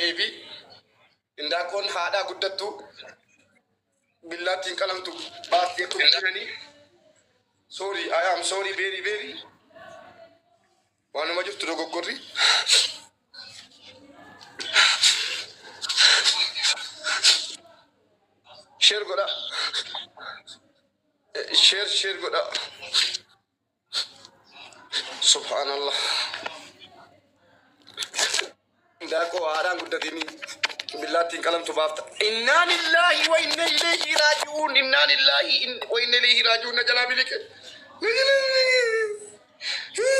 ta'eefi indaaqoon haadhaa guddattu billaattiin qalamtu baastee akkuma jedhanii. Sorry, I am sorry very very. Waanuma jirtu dogoggorri. Share godha. Share share godha. Subhanallah. Daakoo haadhaan guddatini billaattiin qalamtu baafta. Innaa lillahi wa inna ilayhi raaji'uun. Innaa lillahi wa inna ilayhi raaji'uun. Na jalaa miliqe. Na jalaa miliqe.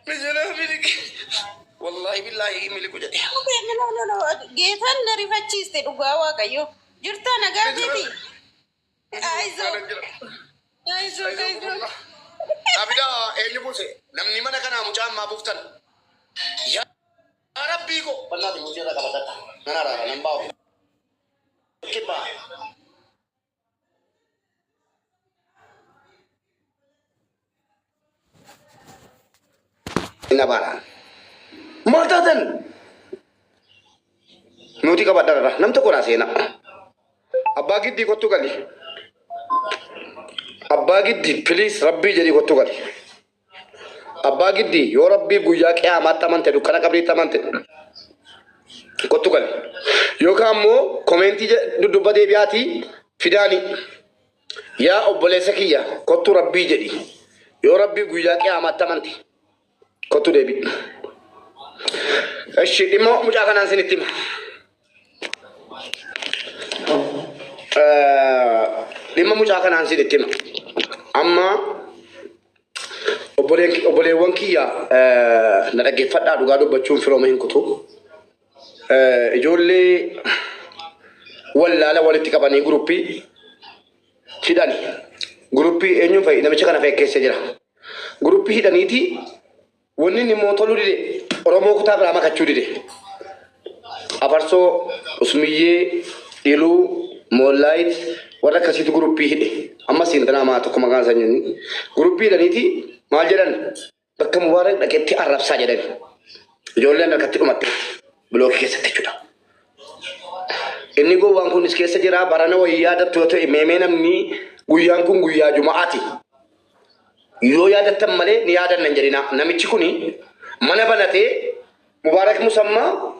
Na jalaa miliqe. Wallahi billahi miliqu jedhe. No, no, no. Geetaan na rifachiiste dhugaa Waaqayyo. Jirtaa nagaa keeti? Ayizoo. Ayizoo, ayizoo. Abida eenyu buuse? Namni mana kanaa mucaa ammaa buuftan. Yaa Rabbii koo. Bannaati mucaa irra qabadha. Nan araara nan baa'u. Kibbaa. Hin abaaraan. Maal taatan? Nuti qabadha nam tokko naa seenaa. Abbaa giddii kottu gali. Abbaa giddii please rabbii jedhii kottu gali. Abbaa giddii yoo rabbii guyyaa qiyaamaatti amante dukkana qabriitti amante kottu gali. Yookaan immoo komeentii dudduuba deebi'aatii fidaani. Yaa obboleessa kiyya kottu rabbii jedhi. Yoo rabbii guyyaa qiyaamaatti amante kottu deebi. Eshi dhimma mucaa kanaan sinitti hima. Dhimma mucaa kanaan sinitti hima. Amma obboleewwan kiyya na dhaggeeffadhaa dhugaa dubbachuun firooma hin kutu. Ijoollee wallaala walitti qabanii guruppii hidhani. Guruppii eenyuun fa'i namicha kana fa'i keessa jira. Guruppii hidhaniiti wanni inni immoo toluu dide Oromoo kutaa biraa makachuu dide. Afarsoo, Usmiyyee, Iluu, Moollaayit warra akkasiitu guruppii hidhe. Ammas intanaa maa tokko maqaan isaa jenni. Guruppii hidhaniiti maal jedhan bakka Mubaarak dhaqetti arrabsaa jedhan. Ijoolleen harkatti dhumatte bilookii keessatti jechuudha. Inni gowwaan kunis keessa jira barana wayii yaadattu yoo ta'e meemee namni guyyaan kun guyyaa juma'aati. Yoo yaadattan malee ni yaadanna hin jedhina. Namichi kuni mana banatee Mubaarak Musammaa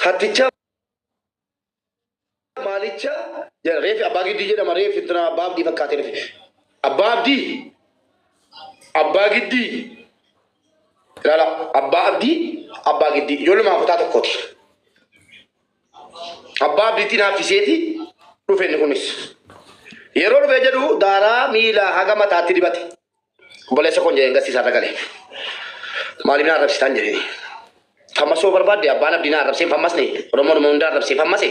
hatticha maalicha jedha reefi abbaa giddii jedhama reefi intina abbaa abdii fakkaatee reefi. Abbaa abdii abbaa giddii ilaala abbaa abdii abbaa giddii ijoollumaa kutaa tokkooti. Abbaa abdiitti naaffiseeti dhufe inni kunis. Yeroo dhufee jedhu daaraa miilaa haga mataatti dibate. Obboleessa koon jedheen gassiisaa irra gale. Maaliif na arrabsitaan jedheen. Fammasuu barbaadde abbaan abdii na arrabsee hin fammasne. Oromoon hunda arrabsee fammase.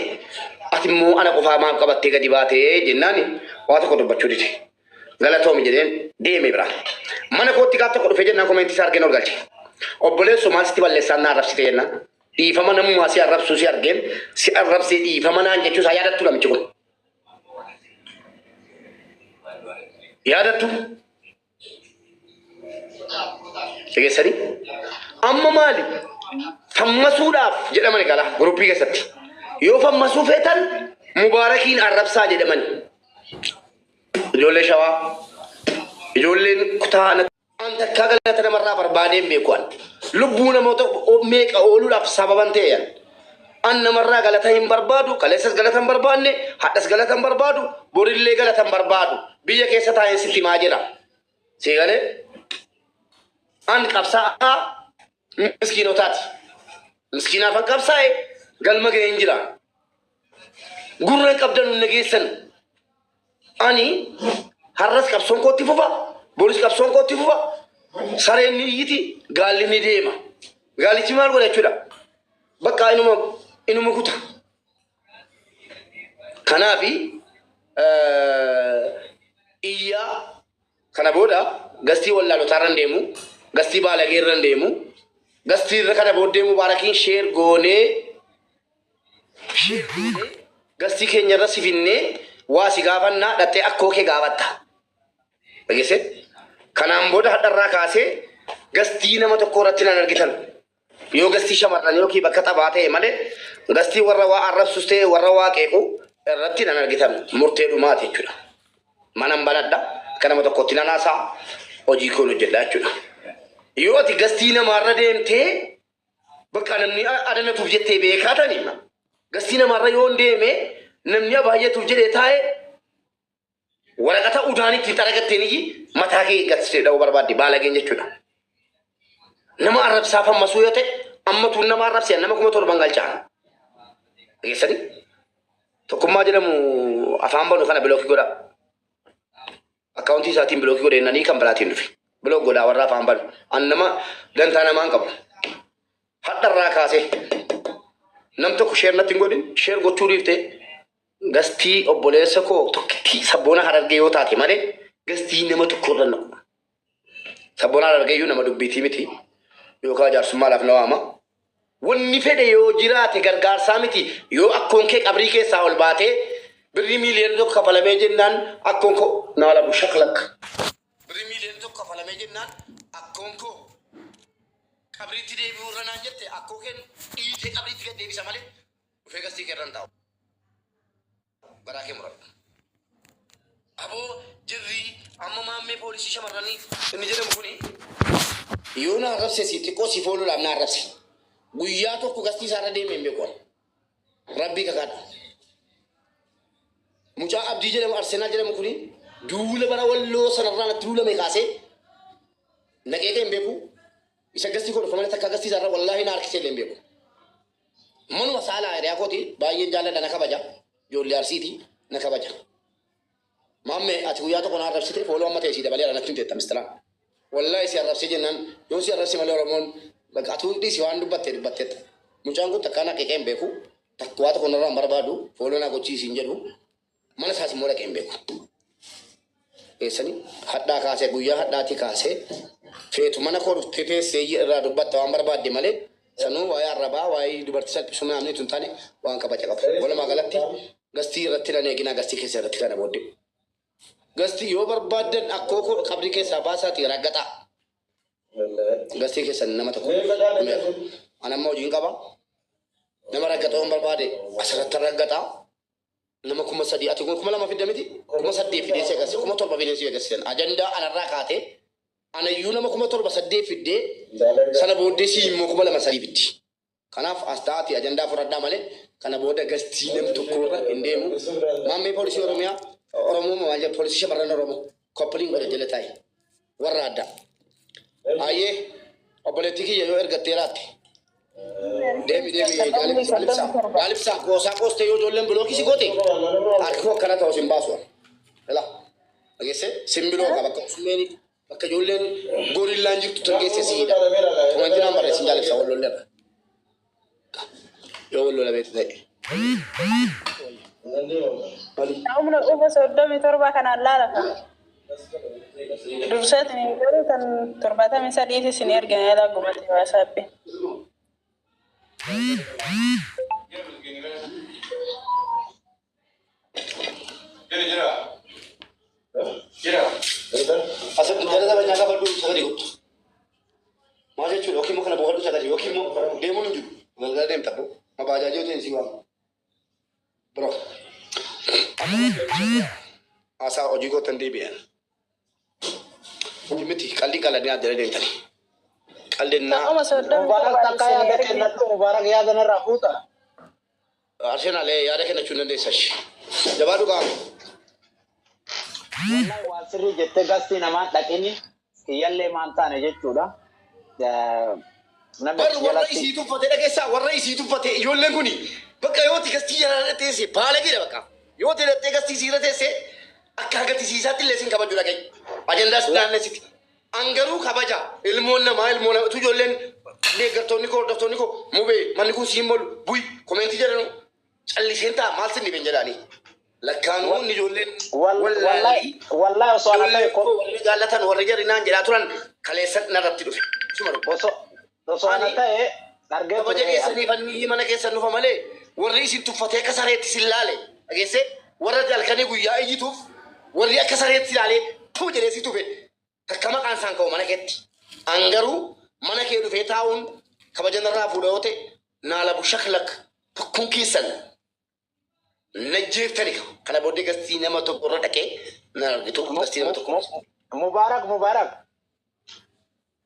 Ati immoo ana qofaa maaf qabattee gadi baatee jennaan waa tokko dubbachuu dide. Galatoomi jedheen deeme biraa. Mana kootti gaaf tokko dhufee jennaan komeentii isaa argeen ol galche. Obboleessoo maal sitti balleessaan na arrabsite jennaan. Dhiifama namumaa si arrabsuu si argeen si arrabsee dhiifama naan jechuu isaa yaadattu namichi kun. Yaadattu? Dhageessanii? Amma maali? Fammasuudhaaf jedhamani gala guruppii keessatti. Yoo fammasuu feetan mubaarakiin arrabsaa jedhamani. Ijoollee shawaa, ijoolleen kutaa An takkaa galata namarraa barbaadee hin beeku an. Lubbuu namoota meeqa ooluudhaaf sababan ta'e an. An namarraa galata hin barbaadu, kaleessas galata hin barbaanne, hadhas galata hin barbaadu, borillee galata hin barbaadu. Biyya keessa taa'een sitti himaa jira. Sii galee? An qabsaa'aa miskiinotaati. Miskiinaafan qabsaa'e galma ga'een jira. Gurra hin qabdan hin dhageessan. Ani har'as qabsoon kootti fufa, boris qabsoon kootti fufa. Sareen ni iyyiti, gaalli ni deema. Gaalichi maal godha jechuudha? Bakka inuma kuta. Kanaafi iyyaa kana booda gastii wallaalotaa irra hin deemu, gastii baalagee irra hin deemu, gastii irra kana booddee mubaarakiin sheer goonee Gastii keenya irra si finnee waa si gaafannaa dhattee akkoo kee gaafatta. Dhageessee? Kanaan booda hadharraa kaasee gastii nama tokko irratti nan argitan. Yoo gastii shamarran yookiin bakka taphaa ta'e malee gastii warra waa arrabsus ta'e warra waa qeequ irratti nan argitan murtee dhumaati jechuudha. Manan banadha akka nama tokkotti nan haasa'a hojii koon hojjedha jechuudha. Yoo ati gastii namaarra deemtee bakka namni adanatuuf jettee beekaa tani gastii namaarra yoo hin deeme namni baay'atuuf jedhee taa'e waraqata udaan ittiin xaragatteen iyyi mataa kee gatsitee dha'uu barbaadde baalageen jechuudha. Nama arrabsaa fammasuu yoo ta'e ammatuun nama arrabsee nama 7,000 galchaa. Dhageessanii? Tokkummaa jedhamu afaan banu kana block godhaa. Akkaawuntii isaatiin block godhee nanii kan biraatiin dhufe. Block godhaa warra afaan banu. An nama dantaa namaan qabu. Hadharraa kaasee nam tokko share natti hin godhin share gochuu dhiiftee gastii obboleessa koo tokkittii sabboona Harargee yoo taate malee gastii nama tokko irra naqu. Sabboona Harargee iyyuu nama dubbiitii miti yookaan jaarsummaadhaaf na waama. Wanni fedhe yoo jiraate gargaarsaa miti yoo akkoon kee qabrii keessaa ol baatee birrii 1 miiliyoona kafalamee jennaan akkoon koo naa labu shaklak. Birrii 1 miiliyoona kafalamee jennaan akkoon koo qabriitti deebi'uu irra naan jette akkoo keen dhiitee qabriitti gad deebisa malee dhufee gastii kee irra hin taa'u. Garaa kee muradhu. Aboo jirri amma maammee poolisii shamarranii inni jedhamu kuni yoo na arrabse si xiqqoo si fooluudhaaf na arrabse. Guyyaa tokko gastii isaarra deemee hin beeku. Rabbii kakaadha. Mucaa Abdii jedhamu Arsenaal jedhamu kuni duula bara walloo sanarraa natti duulame kaasee naqeeqee hin beeku. Isa gastii koo dhufa malee takka gastii isaarra wallaahi na harkisee illee hin beeku. Manuma saalaa hiriyaa kooti baay'een jaalladha na kabaja. Ijoollee Arsiiti na kabaja. Maammee ati guyyaa tokko na arrabsite follow amma ta'e si dabalee natti hin teetta mistiraan. Wallaahi si arrabsee jennaan yoo si arrabse malee Oromoon bakka atuu dhiisi waan dubbatte dubbatteetta. Mucaan kun takkaa na qeqee hin beeku. Takka waa tokko narraa hin barbaadu follow na gochiisi hin jedhu. Mana isaas immoo dhaqee hin beeku. Keessanii hadhaa kaasee guyyaa hadhaatii kaasee feetu mana koo dhuftee teessee irraa dubbatta waan barbaadde malee sanuu waa'ee arrabaa waa'ee dubartii salphisuu namni tun taane waan kabaja qabu. Walumaa galatti gastii irratti nan eeginaa gastii keessa irratti kana booddee. Gastii yoo barbaaddan akkoo koo qabrii keessaa baasaatii raggaxaa. Gastii keessan nama tokko. Ani amma hojiin qaba. Nama raggaxoo hin barbaade asirratti raggaxaa. Nama 3,000 ati kun 2,000 fidda miti 8,000 fidee si agarsiisa 7,000 fidee si agarsiisan ajandaa anarraa kaatee anayyuu nama 7,000 8 fiddee sana booddee si immoo 2,000 3 fiddi. Kanaaf as taa'aati ajandaa fudhadhaa malee kana booda gastii nam tokko irra hin deemu. Maammee poolisii Oromiyaa Oromoo maal jedha poolisii shamarran Oromoo koppiliin godhe jala taa'i warra addaa. Ayyee obboleettii kiyya yoo ergattee raatte. Deemi deemi jaalibsaa jaalibsaa qoosaa qoostee yoo ijoolleen block si goote harki koo akkana ta'u sin baasu. Ila dhageesse sin bilooka bakka usumeen bakka ijoolleen gorillaan jirtu tan geesse siidha. Komentii naan barreessin jaalibsaa wal lolleerra. Yoo wal lola beektu ta'e. Humna quba 37 kanaan laala. Durseetiin hin garuu kan 73 isin ergine yaalaa gubate WhatsApp. Jira. Jira. Asirratti jala taphanyaa qabadhu sagadii kottu. Maal jechuudha yookiin immoo kana buufadhu sagadii yookiin immoo deemuun hin jiru. Galgala deemta bro. Mabaajaajii yoo ta'e si waama. Bro. Haasaa hojii kootan deebi'an. Miti qalbii qalanii adda deemtanii. Qaldinnaa. Dhuma soddomii Mubarak torba takka isin yaada ergine. kennadhu. Mubarak yaada narraa fuuta. Arsenaal yaada kennachuu hin dandeessa. Jabaa dhugaa. Wallahi waan sirrii jettee gastii namaan dhaqini kiyyallee maan taane jechuudha. Namni Bar warra jalatti isii tuffate dhageessaa warra isii tuffate ijoolleen kuni bakka yooti gastii jala teesse baalageedha bakka yoo ta'e dhattee gastii siirra teesse akka agarsiisaatti illee sin kabaju dhaga'i. Ajandaas naannessiti. An garuu kabaja ilmoon namaa ilmoo nama tu ijoolleen deeggartoonni koo hordoftoonni koo mubee manni kun siin molu bu'i komentii jedhanu calliseen ta'a maal sin dhiben jedhaanii. Lakkaanuu inni ijoolleen wallahi wallahi osoo ana ta'e ijoolleen koo warri jaallatan warri jarri naan jedhaa turan kaleessa narratti dhufe. Isuma dhufe. Osoo ana ta'e argee Kabaja ture. keessaniif anni mana keessan dhufa malee warri isin tuffatee akka sareetti isin laale dhageesse warra halkanii guyyaa iyyituuf warri akka sareetti ilaalee tuu jedhee si tufe. Takka maqaan isaan ka'u mana keetti. An garuu mana kee dhufee taa'uun kabaja narraa fuudha yoo ta'e naalabu shaklak tokkoon keessan na jeeftani. Kana booddee gastii nama tokko irra dhaqee na argitu gastii nama tokko. Mubaarak Mubaarak.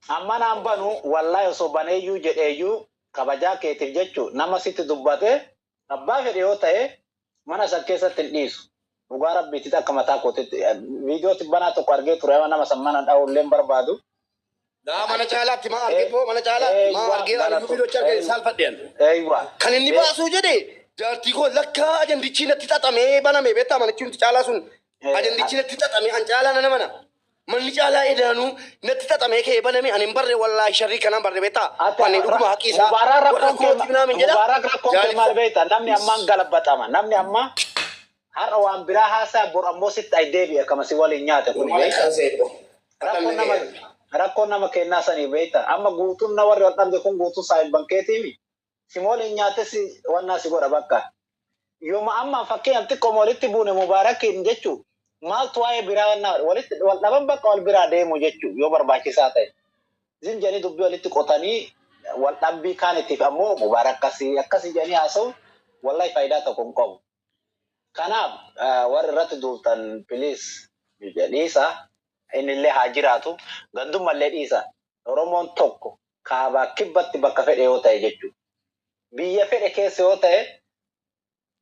Amma naan banu wallahi osoo baneeyyuu jedheeyyuu kabajaa keetiif jechuu nama sitti dubbate abbaa fedhe yoo ta'e mana san keessatti hin dhiisu. Dhugaa rabbiitti akka mataa kootitti viidiyootti banaa tokko argee ture nama san mana dha'ullee hin barbaadu. Daa mana caalaatti maa argee boo mana caalaatti maa argee ani viidiyoocha argee saalfadheen. Eeywa. Kan inni baasuu jedhe jaartii koo lakkaa ajandichi natti xaxamee baname beektaa manichi nuti caalaa sun ajandichi natti xaxamee an caalaa nana mana. Manni caalaa edaanuu natti xaxamee ka'ee baname ani hin barre wallaahi sharrii kanaan barre beektaa. Ani dhuguma haqi isaa Mubaarak warra rakkoon kee kootiif naamin jedha. Mubaarak rakkoon kee maal beektaa namni ammaan galabatama namni amma har'a waan biraa haasaa bor ammoo sitti ay deebi'e akkama si waliin nyaate kun beektaa. Rakkoon nama kennaa sanii beektaa amma guutuun na warri wal dhabde kun guutuun saayilban keetiimi si waliin nyaate si wannaa si godha bakka. Yooma amma fakkeenyaaf xiqqoo walitti buune Mubaarakiin jechuun maaltu waa'ee biraa wannaa walitti wal dhaban bakka wal biraa deemu jechuun yoo barbaachisaa ta'e. Zin jedhanii dubbii walitti qotanii wal dhabbii kaanitiif ammoo Mubaarak akkasii akkasii jedhanii haasa'u wallahi faayidaa tokko hin qabu. Kanaaf warri irratti duultan please dhiisa innillee haa jiraatu gandummallee dhiisa. Oromoon tokko kaabaa kibbatti bakka fedhe yoo ta'e jechuudha. Biyya fedhe keessa yoo ta'e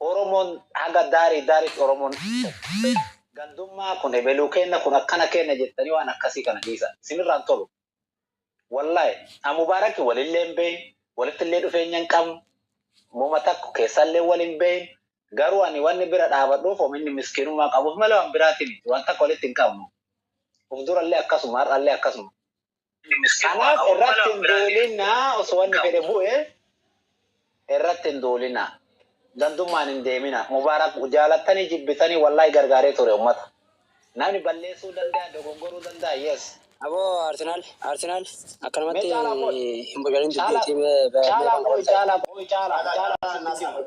Oromoon haga daarii daariitti Oromoon tokko. Gandummaa kun ebeluu kenna kun akkana kenna jettanii waan akkasii kana dhiisa. Isinirraan tolu. Wallahi ha Mubaaraki walillee hin beeyin walittillee dhufeenya hin qabnu muma takko keessallee wal hin beeyin garuu ani wanni bira dhaabadhuuf hominni miskiinummaa qabuuf malee waan biraatii miti waan takka walitti hin qabnu. Uf durallee akkasuma har'allee akkasuma. Kanaaf irratti hin duulinaa osoo wanni fedhe bu'e irratti hin duulinaa. Gandummaan hin deemina. Mubaarak jaalattanii jibbitanii wallahi gargaaree ture uummata. Namni balleessuu danda'a dogongoruu danda'a yes. Aboo Arsenaal Arsenaal akkanumatti Mee caalaa qoy hin bocanin caalaa dubbii caalaa qoy caalaa qoy caalaa caalaa sitti jiru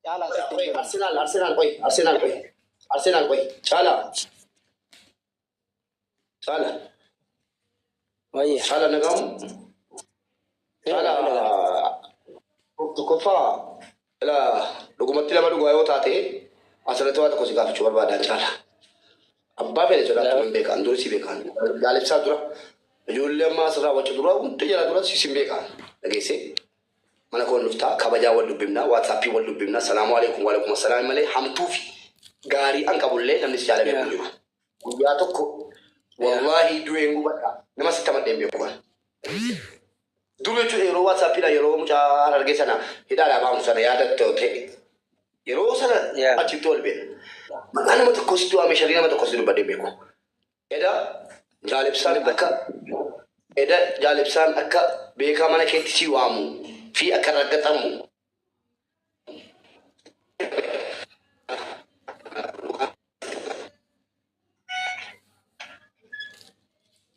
caalaa sitti jiru. Arsenal Arsenal qoy Arsenal qoy Arsenal qoy caalaa caalaa Wayye. caalaa nagaamu caalaa tokkoffaa ila dhugumatti lama dhugaa yoo taate asirratti waa tokko si gaafachuu barbaadan caala. Abbaa fedhe sodaatu hin beekan duri si beekan gaalibsaa dura ijoollee ammaa asirraa waccu dura hunda jala dura si sin beekan dhageessee mana koon dhuftaa kabajaa wal dubbifnaa waatsaappii wal dubbifnaa salaamu alaikum waalaikum assalaam malee hamtuu fi gaarii an qabullee namni si jaalamee kun jiru. Guyyaa tokko wallaahi du'een gubadha nama sitti amadheen beeku kan. Dur jechuun yeroo waatsaappiidha yeroo mucaa argee sana hidhaadhaa baamu sana yaadatte ta'e yeroo sana achitti ol beena. Maqaa nama tokko sitti waamee sharii nama tokko sitti dubbadhee beeku. Eda jaalibsaan akka eda jaalibsaan akka beekaa mana keetti si waamu fi akka raggatamu.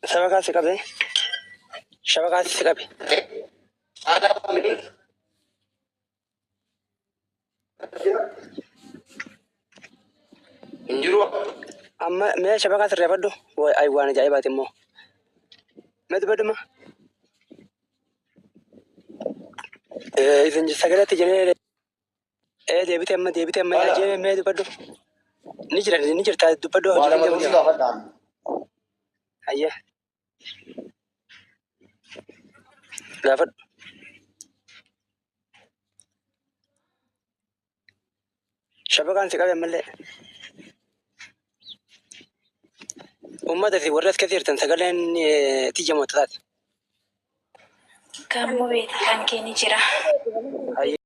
Shabakaa si qabe. Shabakaa si qabe. Aadaa waamee hin jiru. Amma mee shabakaa sirreeffadhu. Ay waan ajaa'ibaati immoo. Mee dubbadhuma. Isin sagaleetti jedhee deebite amma deebite amma jee mee dubbadhu. Ni jira ni jirta dubbadhu. Waa lama tokko si gaafadhaan. Ayya. Gaafadhu. Shabakaan si qabe ammallee. Uummata fi warra as keessa jirtan sagaleen tiyya moototaati. Kan mubeeti kan kee ni jira. Ayya.